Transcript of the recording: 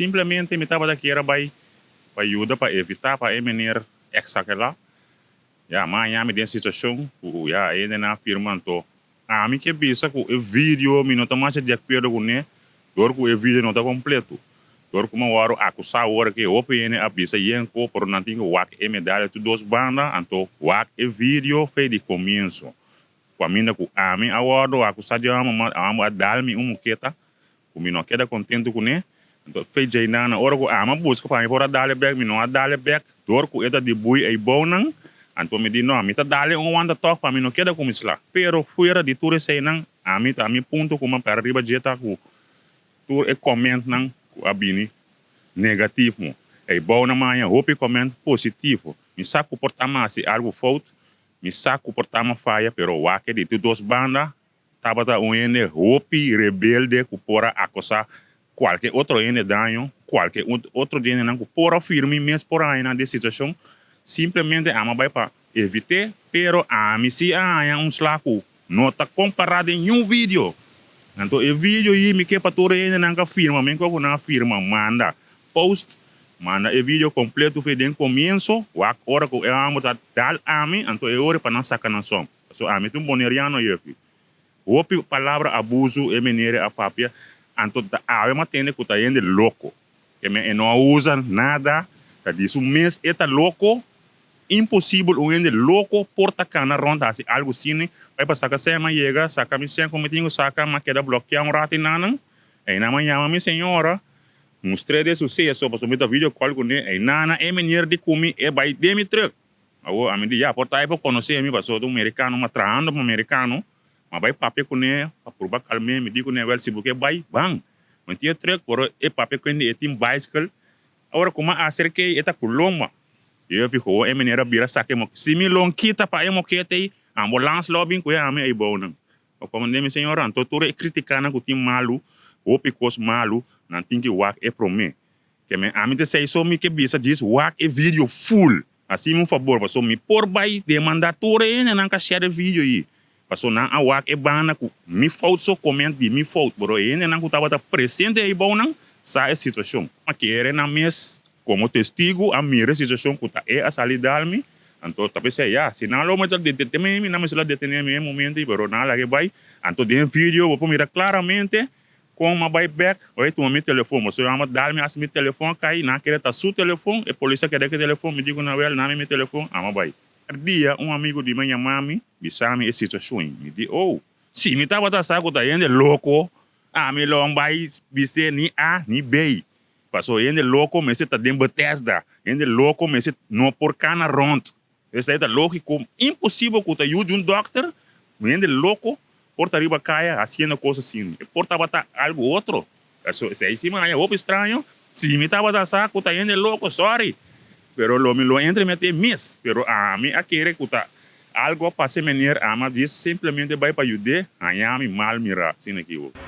Simplemente mi tabata kier a bai pa yuda pa evitá pa e meneer eksagerá. Ya, m'a haña mi den situashon ku ya e hendenan a firma anto ami ke bisa ku e video mi no ta masha di akuerdo kuné dor ku e video no ta kompleto. Dor ku mi a wòrdu akusá ora ku e hopi hende a bisa yen ko pero nan tin ku wak e medaya tur dos banda anto wak e video fe di komienso. Ku aminda ku ami a wòrdu akusá di amo ma amo a dal mi un moketa ku mi no a keda kontentu kuné. Anto fe djeinan ora ku ami a buska pa mi por a dal e bèk mi no a dal e bèk dor ku e ta di bui eibounan. Anto mi di no mi ta dal e un wanta tòg pa mi no keda ku mi sla. Pero fuera di tur eseinan ami ta mi punto ku mi a pèrdè riba dje ta ku Tur e commentnan cu a bini negativo, ey bou na maña hopi comment positivo. Mi sa cu por ta mi haci algo fout, mi sa cu por ta mi faya, pero wak di tur dos banda tabata un hende hopi rebelde cu por a acosa cualke otro hende daño, cualke otro hendenan cu por a firmi mes por a haña nan den situacion. Simplemente ami a bay pa evite, pero ami si a haña un sla cu No ta kompará den niun video. Anto e video yi mi ke pa tur e hendenan ka firma men ku nan a firma manda post manda e video kompleto fe den komienso wak ora ku e hòmber ta dal ami anto e ora pa nan saka nan som pasobra ami ta un boneriano yeffi hopi palabra abuso e menere a papia anto ta awe mi a tende ku ta hende loko ke men e no a usa nada ta di su mes e ta loko. Imposibel un hende loko por ta kana rond hasi algu sini bai pa saka sèn m'a yega saka mi sèn ku mi tin ku saka m'a keda blokia un ratu einan einan m'a yama mi señora mustr'é de suseso pasobra mi ta video call kuné einan e meneer di ku mi e bai den mi truck awor ami di ya por ta e por konosé mi pasobra ta un merikano m'a trahando pa merikano m'a bai papia kuné pa purba kalm'é mi di kuné wèl si bo ke bai ban mi tin e truck pero e papia kuné e tin bicycle. Ora ku m'a aserk'é e ta ku lomba. Yo fiho e meneer a bira saka e moke. Si mi lon kita pa e mokete ei, ambulans lo a bin ku e ami ei bou nan. Pa komand'é mi señora, anto tur e kritikanan ku tin malu, hopi kos malu, nan tin ki wak e promé. Ke men ami ta esei so mi ke bisa djis wak e video full. Hasi mi un fabor paso mi por bai demandá tur e hendenan ka share e video ei. Paso nan a wak e banda ku mi fout so comment di mi fout pero e hendenan ku tabata presente ei bou nan sa e situashon. A kere nan mes komo testigu a mira e situashon ku ta e a sali dal mi, anto ta pensé ya si nan lo mester detene mi nan mester a detene mi e momento ei pero nan a laga e bai. Anto den e video bo por mira klaramente kon mi a bai bek ora e tuma mi telefon pasobra nan a dal mi hasta mi telefon a kai nan a kere ta su telefon e polis a keda ku e telefon mi di ku nan wèl nami mi telefon ami a bai. Dia un amigu di mi a yama mi, bisa mi e situashon. Mi di, Oh, si mi tabata sa ku ta hende loko, ami lo a bai bis'é ni A ni B. Pasobra hende loko mester ta den Bethesda, hende loko mester no por kana rònt. Esei ta lógiko, imposibel ku ta yu di un dòkter, un hende loko por ta riba kaya hasiendo kos asina. E por tabata algu otro. Esei si mi haña hopi straño. Si mi tabata sa ku ta hende loko, sorry, pero lo mi lo entre mete mes. Pero ami a kere ku ta algu a pasa e meneer, ami a djis simplemente bai pa yud'é, haña mi mal mirá, asina ki bo.